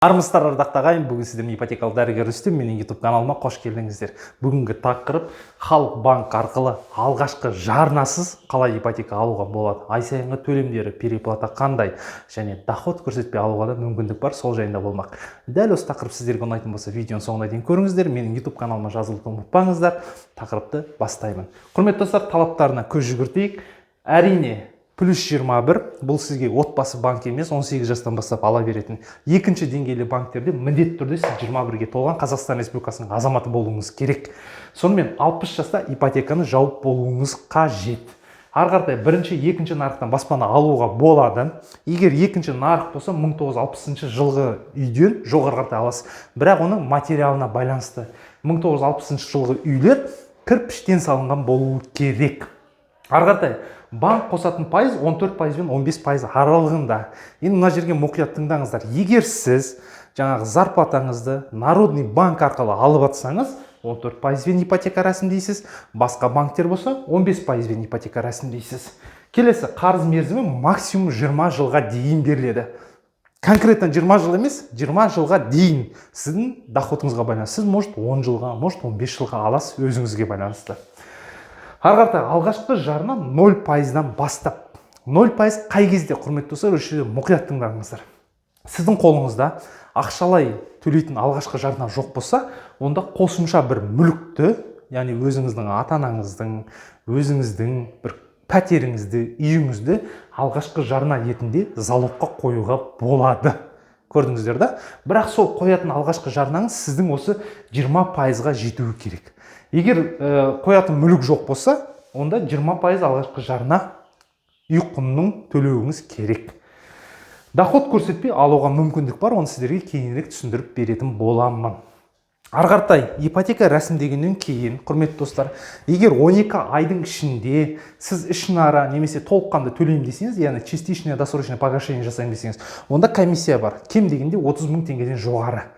Армысыздар, ардақты ағайын! Бүгін сіздермен ипотекалық дәрігер Рүстем. Менің YouTube каналыма қош келдіңіздер. Бүгінгі тақырып: Халық банк арқылы алғашқы жарнасыз қалай ипотека алуға болады, ай сайынғы төлемдері, переплата қандай және доход көрсетпей алуға да мүмкіндік бар, сол жайында болмақ. Дәл осы тақырып сіздерге ұнайтын болса, видеоның соңына дейін көріңіздер. Менің YouTube каналыма жазылуды ұмытпаңыздар. Тақырыпты бастаймын. Құрметті достар, талаптарына көз жүгіртейік. Әрине, плюс 21, бұл сізге отбасы банк емес, 18 жастан бастап ала беретін. Екінші деңгейлі банктерде міндетті түрде сіз 21-ге толған Қазақстан Республикасының азаматы болуыңыз керек. Сонымен, 60 жаста ипотеканы жауып болуыңыз қажет. Ары қаратай бірінші, екінші нарықтан баспана алуға болады. Егер екінші нарық болса, 1960 жылғы үйден жоғары қаратай аласыз, бірақ оның материалына байланысты. 1960 жылғы үйлер кірпіштен салынған болуы керек. Ары қаратай банк қосатын пайыз 14% пен 15% аралығында. Енді мына жерге мұқият тыңдаңыздар. Егер сіз жаңағы зарплатаңызды Народный банк арқылы алып жатсаңыз, 14 пайызбен ипотека рәсімдейсіз. Басқа банктер болса, 15 пайызбен ипотека рәсімдейсіз. Келесі, қарыз мерзімі максимум 20 жылға дейін беріледі. Конкретно 20 жыл емес, 20 жылға дейін. Сіздің доходыңызға байланысты сіз, может, 10 жылға, может, 15 жылға аласыз, өзіңізге байланысты. Ары қарата алғашқы жарна 0 пайыздан бастап. 0% қай кезде, құрметті достар? Осы жерде мұқият тыңдаңыздар. Сіздің қолыңызда ақшалай төлейтін алғашқы жарна жоқ болса, онда қосымша бір мүлікті, яғни өзіңіздің ата анаңыздың, өзіңіздің бір пәтеріңізді, үйіңізді алғашқы жарна ретінде залогқа қоюға болады. Көрдіңіздер да? Бірақ сол қоятын алғашқы жарнаңыз сіздің осы 20 пайызға жетуі керек. Егер қоятын мүлік жоқ болса, онда 20% алғашқы жарна үй құнының төлеуіңіз керек. Доход көрсетпей алуға мүмкіндік бар, оны сіздерге кейінірек түсіндіріп беретін боламын. Ары қаратай ипотека рәсімдегеннен кейін, құрметті достар, егер 12 айдың ішінде сіз ішінара немесе толыққанды төлеймін десеңіз, яғни частичное досрочное погашение жасаймын десеңіз, онда комиссия бар, кем дегенде 30 мың теңгеден жоғары.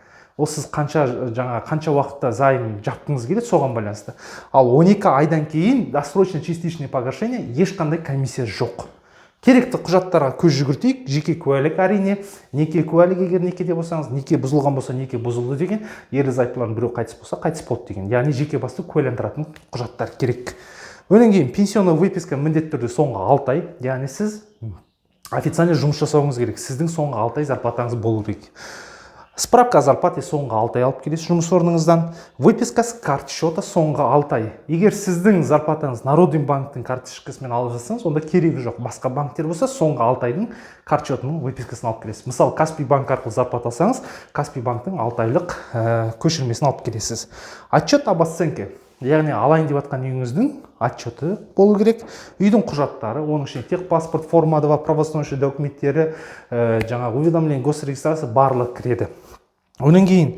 Ол сіз қанша, жаңа қанша уақытта займ жапқыңыз келеді, соған байланысты. Ал 12 айдан кейін досрочное частичное погашение ешқандай комиссия жоқ. Керекті құжаттарға көз жүгіртейік. Жеке куәлік, әрине, неке куәлігі, егер некеде болсаңыз, неке бұзылған болса, неке бұзылды деген, ерлі зайыптылардың біреу қайтыс болса, қайтыс болды деген, яғни жеке басты куәландыратын құжаттар керек. Одан кейін пенсионный выписка міндетті түрде соңғы 6 ай, яғни сіз официально жұмыс жасауыңыз керек, сіздің соңғы 6 ай зарплатаңыз болу керек. Справка о зарплате соңғы 6 ай алып келесіз жұмыс орныңыздан. Выписка с карт счета соңғы 6 ай. Егер сіздің зарплатаңыз Народный банктің карточкасымен алып жатсаңыз, онда керегі жоқ. Басқа банктер болса, соңғы 6 айдың карт счетының выпискасын алып келесіз. Мысалы, Каспий банк арқылы зарплата алсаңыз, Каспий банктің 6 айлық көшірмесін алып келесіз. Отчет об оценке, яғни алайын деп жатқан үйіңіздің отчеты болу керек. Үйдің құжаттары, оның ішінде техпаспорт, форма 2, правоустанавливающий документтері, жаңағы уведомление госрегистрация, барлығы кіреді. Одан кейін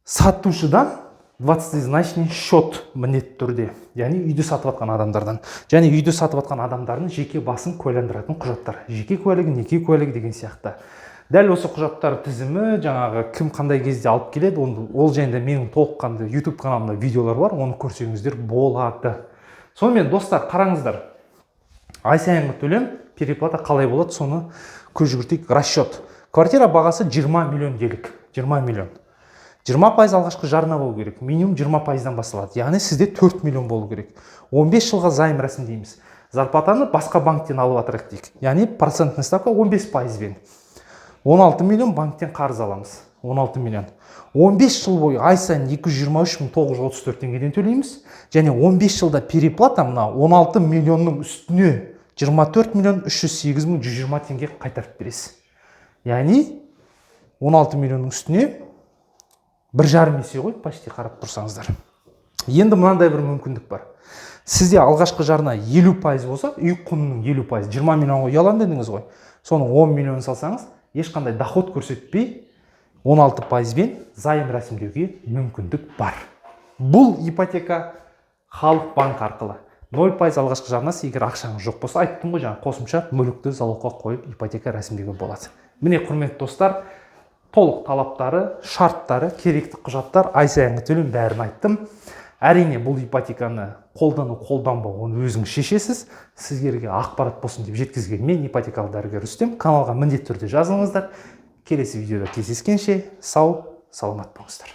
сатушыдан двадцатизначный счет міндетті түрде, яғни үйді сатып жатқан адамдардан және үйді сатып жатқан адамдардың жеке басын куәландыратын құжаттар, жеке куәлігі, неке куәлігі деген сияқты. Дәл осы құжаттар тізімі, жаңағы кім қандай кезде алып келеді, оны, ол жайында менің толыққанды YouTube каналымда видеолар бар, оны көрсеңіздер болады. Сонымен, достар, қараңыздар, ай сайынғы төлем, переплата қалай болады, соны көз жүгіртейік. Расчет: квартира бағасы 20 миллион делік, 20 миллион, 20% алғашқы жарна болу керек, минимум 20 пайыздан басталады, яғни сізде 4 миллион болу керек. 15 жылға займ рәсімдейміз. Зарплатаны басқа банктен алып жатырық дейік, яғни процентный ставка 15 пайызбен. 16 миллион банктен қарыз аламыз. 16 миллион 15 жыл бойы ай сайын 223 934 теңгеден төлейміз және 15 жылда переплата мына 16 миллионның үстіне 24 миллион 308 мың 120 теңге қайтарып бересіз. Яғни 16 миллионның үстіне 1,5 есе ғой почти, қарап тұрсаңыздар. Енді мынандай бір мүмкіндік бар: сізде алғашқы жарна 50% болса, үй құнының 50%, 20 миллионға үй аламын дедіңіз ғой, соның 10 миллионын салсаңыз, ешқандай доход көрсетпей 16 пайызбен займ рәсімдеуге мүмкіндік бар. Бұл ипотека Халық банк арқылы, 0% алғашқы жарнасы. Егер ақшаңыз жоқ болса, айттым ғой жаңа, қосымша мүлікті залогқа қойып ипотека рәсімдеуге болады. Міне, құрметті достар, толық талаптары, шарттары, керекті құжаттар, ай сайынғы төлем, бәрін айттым. Әрине, бұл ипотеканы қолдану, қолданбау, оны өзіңіз шешесіз. Сіздерге ақпарат болсын деп жеткізген мен, ипотекалық дәрігер Рүстем. Каналға міндетті түрде жазылыңыздар. Келесі видеода кездескенше, сау саламат болыңыздар.